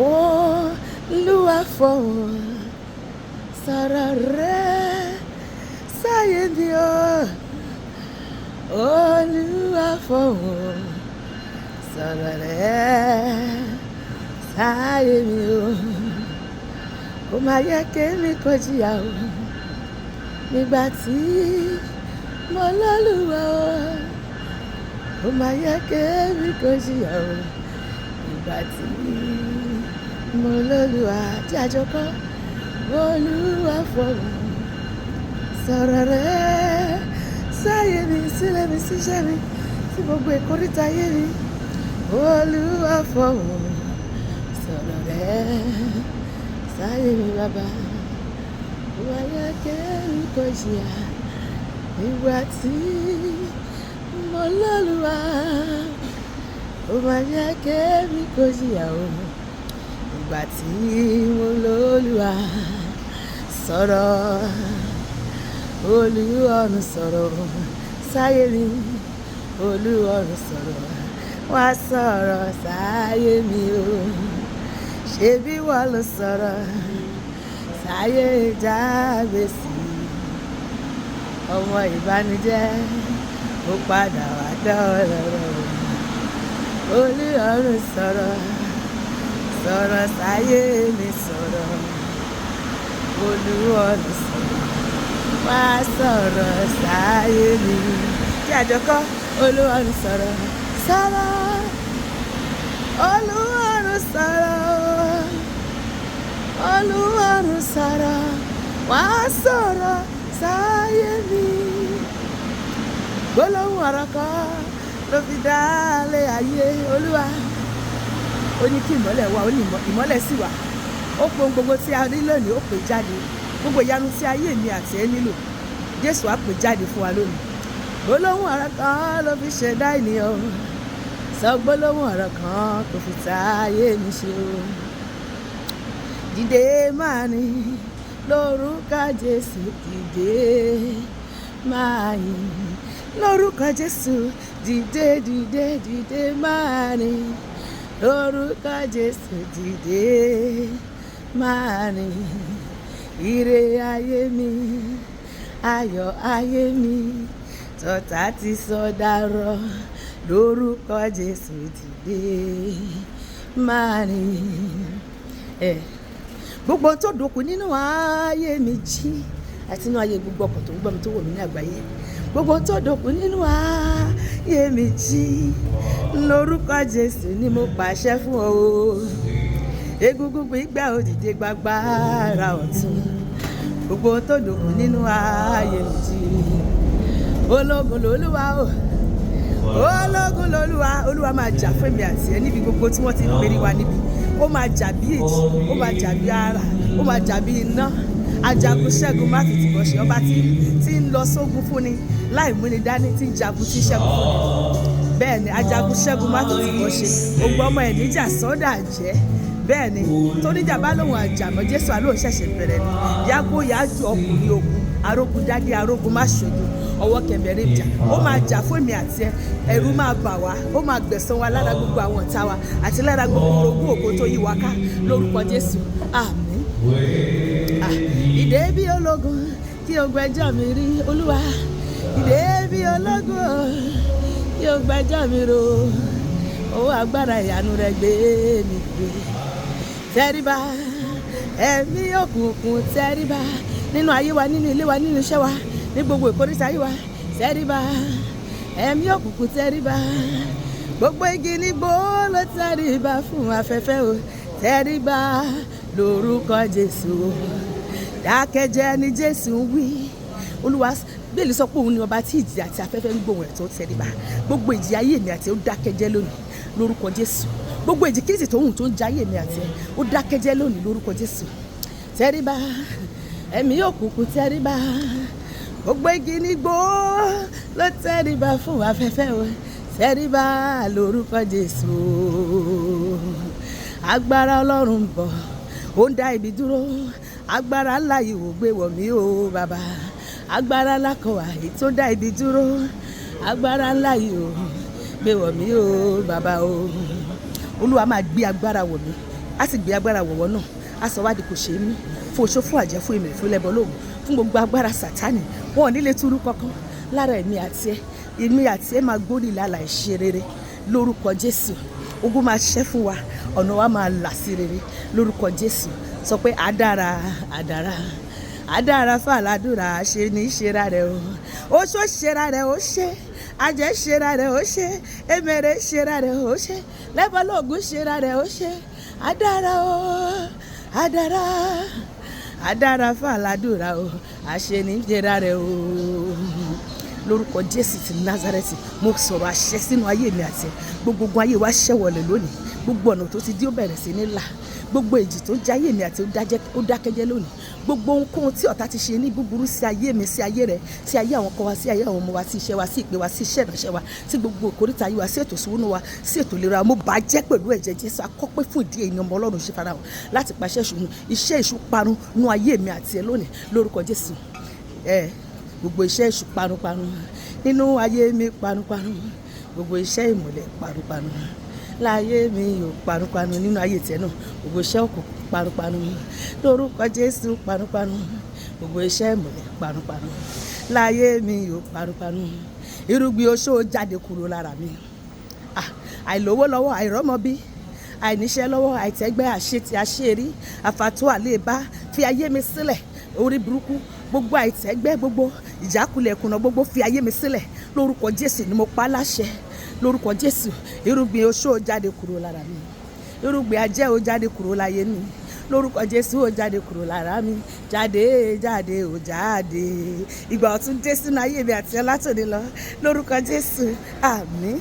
Olúwa fọ̀hún, sọ̀rọ̀ rẹ̀ sáyé mi o. Olúwa fọ̀hún, sọ̀rọ̀ rẹ̀ sáyé mi o. Kò máa yẹ kémi kó jìyà o. Nígbà tí mo lọ́lúwa o. Kò máa yẹ kémi kó jìyà o. Nígbà tí mo lọ́lúwa tí àjọ kọ́. Olúwa fọ̀hún, sọ̀rọ̀ rẹ̀ sáyé mi, sílẹ̀ mi, síṣẹ́ mi, sí gbogbo ìkóríta ayé mi. Olúwa fọ̀hún, sọ̀rọ̀ rẹ̀ sáyé mi, bàbá. Kò máa yẹ kémi kó jìyà. Nígbà tí mo lọ́lúwa. Kò máa yẹ kémi kó jìyà o. Nígbà tí mo lọ́lúwa, sọ̀rọ̀. Olúọ̀run sọ̀rọ̀ sáyé mi. Olúọ̀run sọ̀rọ̀, wá sọ̀rọ̀ sáyé mi o. Ṣebí wọ́n ló sọ̀rọ̀ sáyé Jábésì. Ọmọ ìbànújẹ́ ó padà wá dọ́lọ́rọ̀. Olúọ̀run sọ̀rọ̀, sọ̀rọ̀ sáyé mi sọ̀rọ̀. Olúọ̀run sọ̀rọ̀, wá sọ̀rọ̀ sáyé mi. Kí àjọkọ́ Olúọ̀run sọ̀rọ̀, sọ̀rọ̀. Olúọ̀run sọ̀rọ̀, Olúọ̀run sọ̀rọ̀, wá sọ̀rọ̀ sáyé mi. Gbólóhùn ọ̀rọ̀ kan ló fi dálé ayé Olúwa. Ó ní kí ìmọ́lẹ̀ wà, ó ní ìmọ́lẹ̀ sì wà. Ó pe ohun gbogbo tí a rí lónìí, ó pè jáde. Gbogbo ìyanu tí ayé mi àti ẹ nílò, Jésù á pè jáde fún wa lónìí. Gbólóhùn ọ̀rọ̀ kan ló fi ṣẹ̀dá ènìyàn. Sọ gbólóhùn ọ̀rọ̀ kan kò fi ta ayé mi ṣe o. Dìde máa rìn lórúkọ Jésù, dìde máa yìn lórúkọ Jésù, dìde, dìde, dìde máa rìn lórúkọ Jésù, dìde máa rìn. Ire ayé mi, ayọ̀ ayé mi, tọ́ta ti sọ dárọ̀ lórúkọ Jésù, dìde máa rìn. Gbogbo tó dòkú nínú ayé mi jí, àti nínú ayé gbogbo ọkàn tó ń gbọ́ mi, tó wò mí ní àgbáyé. Gbogbo tó dòkú nínú ayé mi jí lórúkọ Jésù ni mo pàṣẹ fún ọ o. Egungun gbígbà òdìdé gbàgbára ọ̀tún. Gbogbo tó dòkú nínú ayé mi jí. Ológun lolúwa o. Ológun lolúwa. Olúwa máa jà fún èmi àti ẹ níbi gbogbo tí wọ́n ti ń perí wa níbi. Ó máa jà bí èjì, ó máa jà bí ara, ó máa jà bí iná. Ajagun ṣẹ́gun má fi tìbọn ṣe, ọba tí ń lọ sógun fúnni láì múni dání, tí ń jagun, tí ń ṣẹ́gun fúnni. Bẹ́ẹ̀ ni, ajagun ṣẹ́gun má fi tìbọn ṣe. Ògbọ́n ọmọ ẹ̀ níjà sọ́dà jẹ́. Bẹ́ẹ̀ ni, tóníjà bá lóun àjàmọ́, Jésù àlóhùn ṣẹ̀ṣẹ̀ bẹ̀rẹ̀ ni. Yágó yájú ọkùnrin ogun, arógun dádé, arógun má ṣojo, ọwọ́ kẹ̀mbẹ̀rẹ̀ ìjà. Ó máa jà fún èmi àti ẹ, ẹ̀rù máa bà wá, ó máa gbẹ̀san wa lára gbogbo àwọn ọ̀tá wa àti lára gbogbo orogún ògo tó yí wa ká lórúkọ Jésù. Àmín. Ìdè bí ológun kí o gbẹ́jọ́ mi rí, Olúwa. Ìdè bí ológun kí o gbẹ́jọ́ mi rò. Owó agbára ìyanu rẹ gbé mi gbé. Tẹríba, ẹ̀mí òkùnkùn tẹríba nínú ayé wa, nínú ilé wa, nínú iṣẹ́ wa, ní gbogbo ìkóríta ayé wa. Tẹríba, ẹ̀mí òkùnkùn tẹríba. Gbogbo igi nígbó ló tẹríba fún afẹ́fẹ́ o. Tẹríba lórúkọ Jésù. Dákẹ́jẹ́ ni Jésù ń wí. Olúwa Bíbélì sọ pé òun ni ọba tí ìjì àti afẹ́fẹ́ ń gbóhùn ẹ̀ tó tẹríba. Gbogbo ìjì ayé mi àti ẹ ó dákẹ́jẹ́ lónìí lórúkọ Jésù. Gbogbo ìjì kìrìsì tó hùn tó ń jayé mi àti ẹ ó dákẹ́jẹ́ lónìí lórúkọ Jésù. Tẹríba, ẹ̀mí òkùnkùn tẹríba. Gbogbo igi nígbó ló tẹríba fún afẹ́fẹ́ o. Tẹríba lórúkọ Jésù. Agbára Ọlọ́run ń bọ̀, ó ń dá ibi dúró. Agbára ńlá yìí ò gbé wọ̀ mí o bàbá. Agbára ńlá kan wà èyí tó dá ibi dúró. Agbára ńlá yìí ò gbé wọ̀ mí o bàbá o. Olúwa máa gbé agbára wọ̀ mí. Á sì gbé agbára wọ̀wọ́ náà, á sọ wá di kò ṣeé mí fún oṣó, fún àjẹ́, fún èmèrè, fún ẹlẹ́bọ lóògùn, fún gbogbo agbára Sátánì. Wọn ò ní lè túrú kankan lára èmi àti ẹ. Èmi àti ẹ máa gbórí lálàá ìṣe rere lórúkọ Jésù. Ogun máa ṣẹ́ fún wa, ọ̀nà wa máa là sí rere lórúkọ Jésù. Sọ pé àdára, àdára, àdára fàlàdúrà ṣe ní ṣera rẹ o. Oṣó ṣera rẹ ó ṣe, àjẹ́ ṣera rẹ ó ṣe, èmèrè ṣera rẹ ó ṣe, lẹ́bọ̀lóògùn ṣera rẹ ó ṣe. Àdára o, àdára, àdára fàlàdúrà o, àṣẹ ní ṣera rẹ o lórúkọ Jésù ti Nazareti. Mo sọ̀rọ̀ àṣẹ sínú ayé mi àti ẹ. Gbogbo ogun ayé wa ṣẹ́ wọlé lónìí. Gbogbo ọ̀nà tó ti dí, ó bẹ̀rẹ̀ sí ní là. Gbogbo ìjì tó jẹ́ ayé mi àti ó dákẹ́jẹ́ lónìí. Gbogbo ohunkóhun tí ọ̀tá ti ṣe ní búburú sí ayé mi, sí ayé rẹ, sí ayé àwọn ọkọ wa, sí ayé àwọn ọmọ wa, sí iṣẹ́ wa, sí ìpè wa, sí iṣẹ́ ìránṣẹ́ wa, sí gbogbo ìkórìtà ayé wa, sí ètò ìṣúná wa, sí ètò ìlera wa, mo bà á jẹ́ pẹ̀lú ẹ̀jẹ̀ Jésù. Akọ́pẹ́ fún ìdí èyí ni ọmọ Ọlọ́run ṣe farahàn láti pàṣẹ ìṣù iṣẹ́ èṣù parun nú ayé mi àti ẹ lónìí lórúkọ Jésù. Ẹ gbogbo iṣẹ́ èṣù parunparun nínú ayé mi, parunparun. Gbogbo iṣẹ́ ìmùlẹ̀ parunparun láyé mi ò, parunparun nínú ayé tiẹ̀ náà. Gbogbo iṣẹ́ òkùnkùn parunparun lórúkọ Jésù, parunparun. Gbogbo iṣẹ́ ìmùlẹ̀ parunparun láyé mi ò, parunparun. Irúgbìn oṣó jáde kúrò lára mi. Ah, àìlówó lọ́wọ́, àìrọ́mọbí, àìníṣẹ́ lọ́wọ́, àìtẹ́gbẹ́, àṣetì, àṣerí, àfàtó, àléébá, fi ayé mi sílẹ̀. Orí burúkú, gbogbo àìtẹ́gbẹ́, gbogbo ìjákulẹ̀, ìkùnà gbogbo, fi ayé mi sílẹ̀ lórúkọ Jésù ni mo pa á láṣẹ lórúkọ Jésù. Irúgbìn oṣó jáde kúrò lára mi. Irúgbìn ajẹ́ ó jáde kúrò láyé mi lórúkọ Jésù. Ó jáde kúrò lára mi. Jáde, jáde, ó jáde. Ìgbà ọ̀tun dé sínú ayé mi àti ẹ látòní lọ lórúkọ Jésù. Àmín.